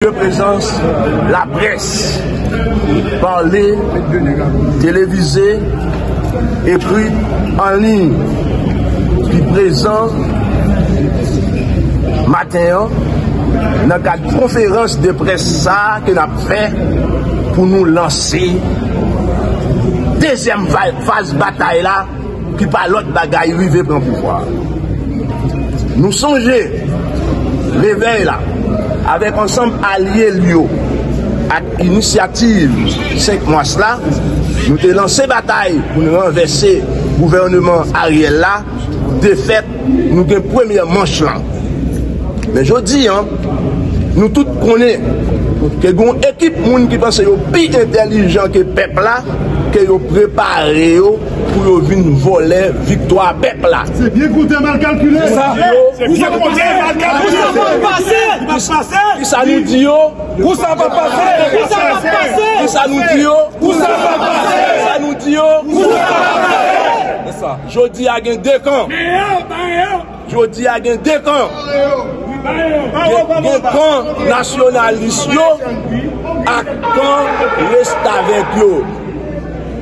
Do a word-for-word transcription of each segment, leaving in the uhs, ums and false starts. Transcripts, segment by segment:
de prezans laprès, pale, televize, ekri, an liy, ki prezan maten an nan kad konferans de près sa a ke n ap fè pou nou lanse dezyèm fa-, faz batay la, ki pa lòt bagay rive pran pouvwa. Nou sonje Revèy la, avèk ansanm alye l yo ak inisyativ senk mas la, nou te lanse batay pou n ranvèse gouvèneman Ariel la. Defèt, nou gen premyè manch lan. Men jodi a, nou tout konnen ke gen yon ekip moun ki panse yo pi entèlijan ke pèp la, ke yo prepare yo pou yo vin vòlè viktwa pèp la. Se byen konte, mal kalkile. Sa yo, se byen konte, mal kalkile. Kisa nou di yo? Kisa nou di yo? Kisa nou di yo? Jodi a gen de kan. Jodi a gen de kan. Gen, gen kan nasyonalis yo ak kan restavèk yo.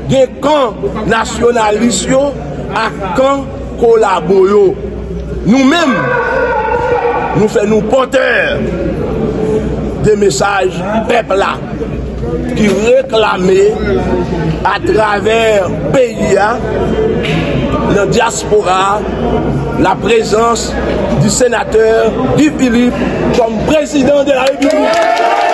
Gen kan nasyonalis yo ak kan kolabo yo. Nou menm, nou fè nou pòtè de mesaj pèp la ki reklame atravè peyi a, nan dyaspora a, la prezans di senatè Guy Philippe kòm prezidan de la Repiblik.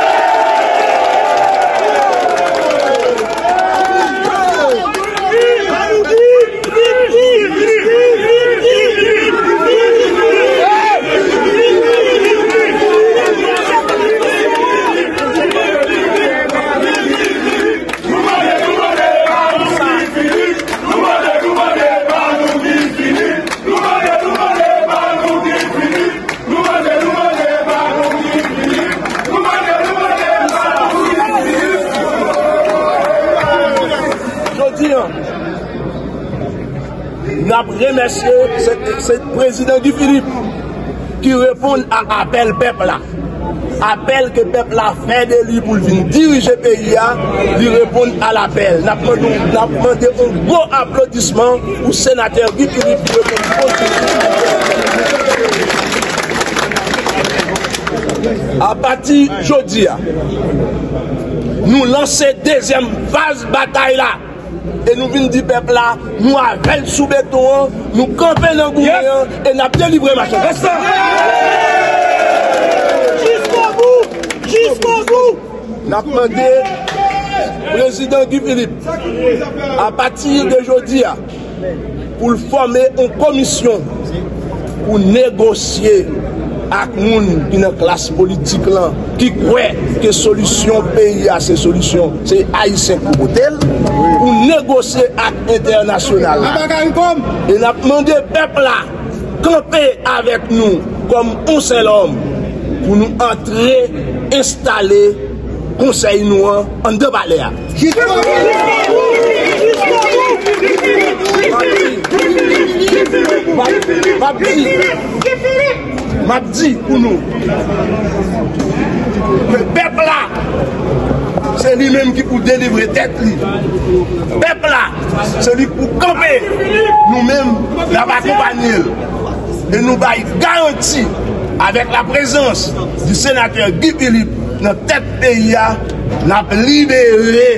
Jodi a, n ap remèsye se, se prezidan Guy Philippe ki reponn a apèl pèp la. Apèl ke pèp la fè de li pou l vin dirije peyi a, li reponn a lapèl. N ap mande, n ap mande yon gwo aplodisman pou senatè Guy Philippe ki reponn pozitivman. Apati jodi a, nou lanse dezyèm faz batay la. E nou vin di pèp la, nou avè l sou beton an, nou kanpe nan goumen an, e n ap delivre machann. Rès sa! Jiskobou! Jiskobou! N ap mande prezidan Guy Philippe, apati de jodi a, pou l fòme yon komisyon pou negosye ak moun ki nan klas politik lan, ki kwè ke solisyon peyi a se solisyon, se Ayisyen k pou pote l, pou negosye ak entènasyonal la. E n ap mande pèp la kanpe avèk nou kòm yon sèl òm pou nou antre, enstale konsèy nou an anndan palè a. M ap, m ap di, m ap di pou nou ke pèp la, se li menm ki pou delivre tèt li. Pèp la, se li k pou kanpe. Nou menm, n ap akonpanye l. E nou bay garanti, avèk la prezans di senatè Guy Philippe nan tèt peyi a, n ap libere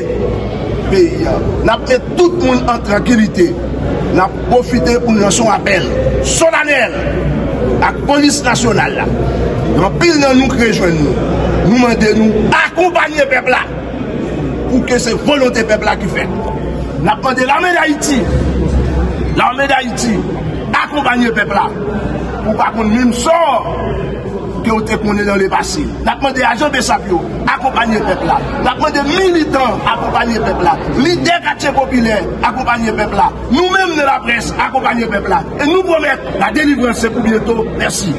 peyi a. N ap met tout moun an trankilite. N ap pwofite pou n lanse yon apèl solanèl ak polis nasyonal la. Gen anpil nan nou k rejwenn nou. Nou mande nou akonpanye pèp la pou ke se volonte pèp la ki fèt. N ap mande Lame Dayiti, Lame Dayiti, akonpanye pèp la. Ou pa konn menm sò ke w te konnen nan lepase. N ap mande ajan BSAP yo, akonpanye pèp la. N ap mande militan, akonpanye pèp la. Lidè katye popilè, akonpanye pèp la. Nou menm nan laprès, akonpanye pèp la. E nou pwomèt, ladelivrans se pou byento. Mèsi.